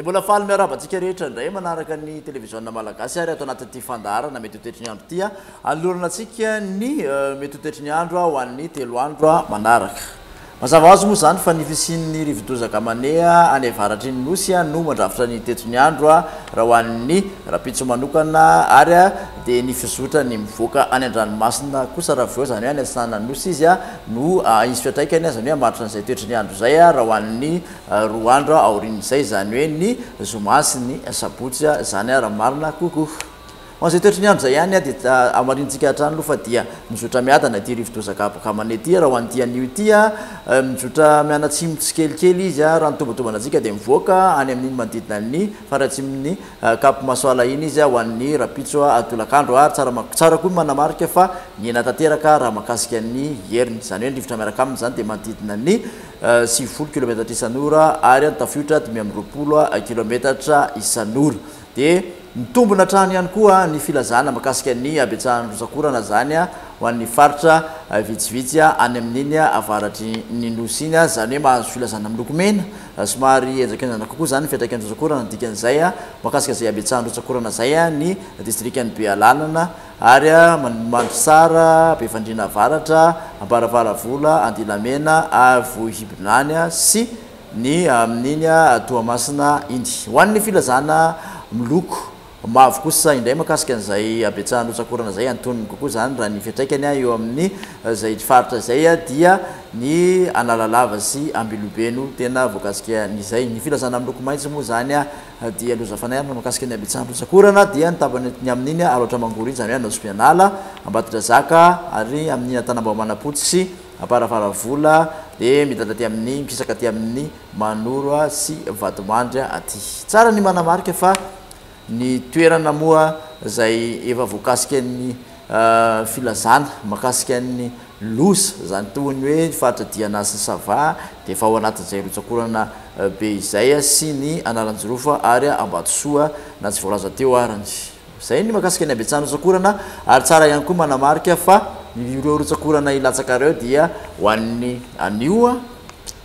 mbola faly miarahaba antsika rehetra indray manaraka ny televiziona malagasy ary ato anatin'ity fandaharana mety ho toetry ny andro ity anolorana antsika ny mety ho toetry ny andro ho an'ny 3 andro manaraka. Mazava ho azy moa izany fa ny fisian'ny rivodoza Gamane any avaratry ny Nosy no mandrafitra ny toetry ny andro raha ho an'ny rahampitso manokana ary dia ny fizotrany mivoaka any an-dranomasina kosa raha avy eo, izany hoe any atsinanan'ny Nosy izy no hisy fiantraikany, izany hoe hamaritra an'izay toetry ny andro izay raha ho an'ny 2 andro aorian'izay, izany hoe ny zoma sy ny sabotsy izany raha marina kokoa. Ho an'izay toetry ny andro izay ihany dia hamarinintsika hatrany aloha fa dia mizotra miadana ity rivodoza Gamane ity. Raha ho an'ity anio ity, mizotra mianatsimo tsikelikely izy, raha ny tombantombana antsika dia mivoaka any amin'iny manodidina ny faratsimon'ny Cap Masoala iny izy ho an'ny rahampitso tolakandro. Ary tsara koa ny manamarika fa nihena tanteraka raha mahakasika ny heriny, izany hoe ny rivotra miaraka aminy izany dia manodidina ny 90 kilometatra isan'ora ary ny tafiotra 25 kilometatra isan'ora. Dia mitombina hatrany ihany koa ny filazana mahakasika ny habetsahan'ny rotsakorana izany ho an'ny faritra vitsivitsy any amin'iny avaratry ny Nosy iny, izany hoe mahazo filazana miloko mena, somary henjakenjana kokoa izany ny fiantraikan'ny rotsakorana, ny dikan'izay mahakasika izay habetsahan'ny rotsakorana izay ny distrikan'i Bealanana ary Mandritsara, Befandriana Avaratra, Amparafaravola, Andilamena, Vohibinany sy ny amin'iny Toamasina iny. Ho an'ny filazana miloko mavo kosa indray mahakasika an'izay habetsahan'ny rotsakorana izay, antonony kokoa izany raha ny fiantraikany eo amin'ny izay faritra izay dia ny Analalava sy Ambilobe no tena voakasika an'izay. Ny filazana miloko maitso moa izany dia loza fanairana mahakasika ny habetsahan'ny rotsakorana dia ny tapany ny amin'iny Alaotra Mangoro iny, izany hoe Anosibeanala, Ambatondrazaka ary amin'iny Antanambao Manampotsy sy Amparafaravola dia midada aty amin'ny mikisaka aty amin'ny Manoro sy Vatomandry aty. Tsara ny manamarika fa ny toerana moa izay efa voakasika ny filazana mahakasika ny loza izany toy ny hoe faritra Diana sy Sava dia efa ao anatin'izay rotsak'orana be izay sy ny Analanjirofo ary Ambatosoa na tsy voalaza teo ary ny Izay ny mahakasika ny habetsahan'ny rotsakorana ary tsara ihany koa manamarika fa ireo rotsakorana hilatsaka ireo dia ho an'ny anio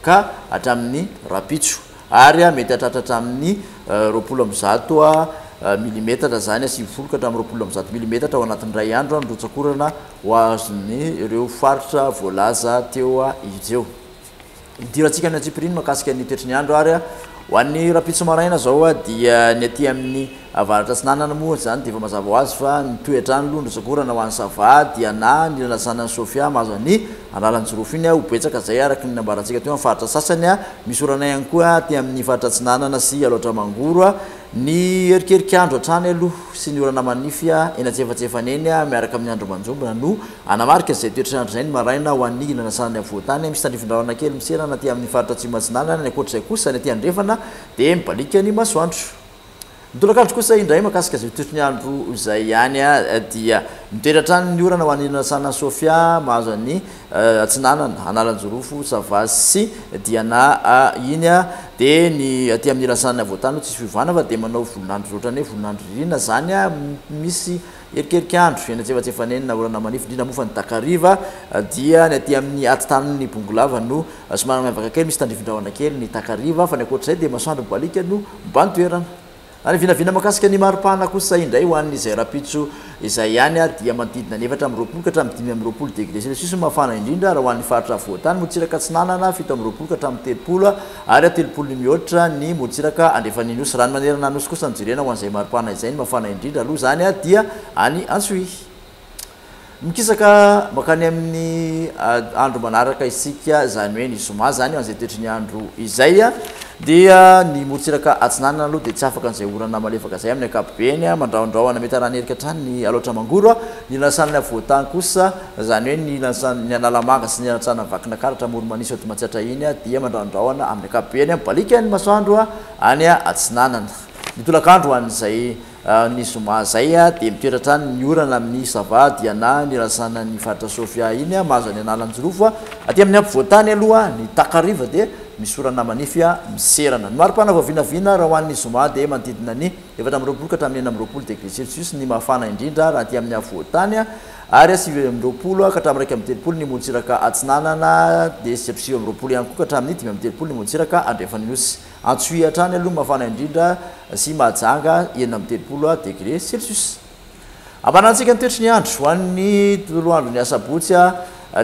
ka hatramin'ny rahampitso ary mety hahatratra hatramin'ny 120 milimetatra izany, 90 ka hatramin'ny 120 milimetatra ao anatin'ny iray andro ny rotsakorana ho azon'ireo faritra voalaza teo ireo. Idirantsika amin'ny antsipiriany mahakasika ny toetry ny andro ary ho an'ny rahampitso maraina izao dia ny aty amin'ny avaratra atsinanana moa izany dia efa mazava ho azy fa mitohy hatrany aloha ny rotsak'orana ho an'i Sava dia na ny lasanan'i Sofia mahazo an'i Analanjirofo iny ho betsaka izay araka ny nambarantsika teo amin'ny faritra sasany. Misy orana ihany koa aty amin'ny faritra atsinanana sy Alaotra Mangoro. Ny erikerik'andro hatrany aloha sy ny orana manify eny antsefatsefany eny miaraka amin'ny andro manjombona no hanamarika izay toetr'andro izay ny maraina ho an'ny ilana sanany afovoan-tany. Misy tandrifin-drahona kely miserana aty amin'ny faritra atsimo atsinanana, ny ankoatr'izay kosa ny aty andrefana dia mibaliaka ny masoandro. Ny tolakandro kosa indray mahakasika izay toetry ny andro izay ihany dia mitoetra hatrany ny orana ho an'ny ilana sanan'i Sofia mahazo an'i Atsinanana, Analanjirofo, Sava sy Diana iny dia ny aty amin'ny ilany sanan'ny afovoan-tany no tsisy fiovana fa dia manao volon'andro ohatran'ny hoe volon'andro ririnina izany, misy erikerik'andro eny antsefatsefany eny na orana manify indrindra moa fa ny takariva dia ny aty amin'ny atitan'ny Bongolava no somary miavaka kely, misy tandrifin-drahona kely ny takariva fa ny ankoatr'izay dia masoandro mibaliaka no mibahan-toerana. Raha ny vinavina mahakasika ny maripana kosa indray ho an'izay rahampitso izay ihany dia manodidina ny 24 ka hatramin'ny 25 degre celsius no mafana indrindra raha ho an'ny faritra afovoan-tany, morontsiraka atsinanana 27 ka hatramin'ny 30 ary 30 mihoatra ny morontsiraka andrefan'ny Nosy. Raha ny manerana ny Nosy kosa no jerena ho an'izay maripana izay ny mafana indrindra aloha izany dia any Antsohihy. Mikisaka mankany amin'ny andro manaraka isika, izany hoe ny zoma izany, an'izay toetry ny andro izay, dia ny morontsiraka atsinanana aloha dia tsy afaka an'izay orana malefaka izay amin'ny ankapobeny, mandrahondrahona mety harahan'erika hatrany ny Alaotra Mangoro, ny lasan'ny afovoan-tany kosa, izany hoe ny lasan'ny Analamanga sy ny Antsana Vakinankaratra Amoron'i-Mania sy Antomatsiatra iny dia mandrahondrahona amin'ny ankapobeny, mibaliaka ny masoandro any atsinanana. Ny tolakandro ho an'izay Ny zoma izay dia mitoetra hatrany ny orana amin'ny Sava, Diana, ny Razana ny faritra Sofia iny, mahazo any Analanjirofo. Aty amin'ny ampovoan-tany aloha ny takariva dia misy orana manify miserana. Ny maripana vao vinavina raha ho an'ny zoma dia manodidina ny 24 ka hatramin'ny 26 degré celsius ny mafana indrindra raha aty amin'ny afovoan-tany ary 29 ka hatramin'ny 31 ny morontsiraka atsinanana dia 29 ihany koa ka hatramin'ny 35 ny morontsiraka andrefan'ny Nosy. Antsohihy hatrany aloha mafana indrindra sy Mahajanga 36 degré celsius. Ambarantsika ny toetry ny andro ho an'ny toloandron'ny asabotsy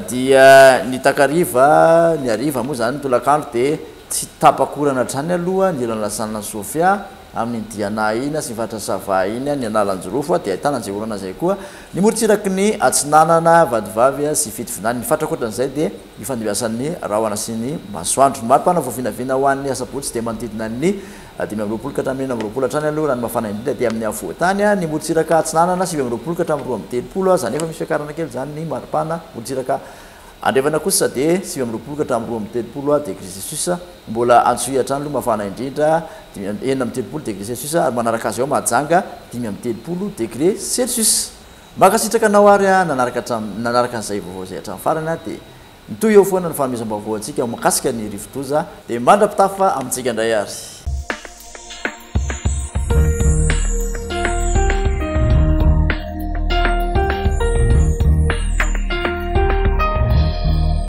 dia ny takariva, ny hariva moa izany ny tolakandro dia tsy tapak'orana hatrany aloha ny elanelasanana Sofia amin'iny Diana iny sy ny faritra Sava iny, ny Analanjirofo dia ahitana an'izay orana izay koa, ny morontsiraky ny Atsinanana, Vatovavy sy Fitovinany. Ny faritra ankoatran'izay dia ifandimbiasan'ny rahona sy ny masoandro. Ny maripana voavinavina ho an'ny asabotsy dia manodidina ny 25 ka hatramin'ny 26 hatrany aloha raha ny mafana indrindra aty amin'ny afovoan-tany, ny morontsiraka atsinanana 29 ka hatramin'ny 32, izany efa misy fiakarana kely izany ny maripana, morontsiraka andrefana kosa dia 29 ka hatramin'ny 32 degré celsius, mbola Antsohihy hatrany aloha mafana indrindra, 36 degré celsius ary manaraka azy ao Mahajanga 35 degré celsius. Mankasitraka anao ary nanaraka hatramin'ny nanaraka an'izay vaovao izay hatramin'ny farany dia mitohy eo foana ny fanomezam-baovao antsika mahakasika ny rivodoza dia mandra-pitafa amintsika indray ary.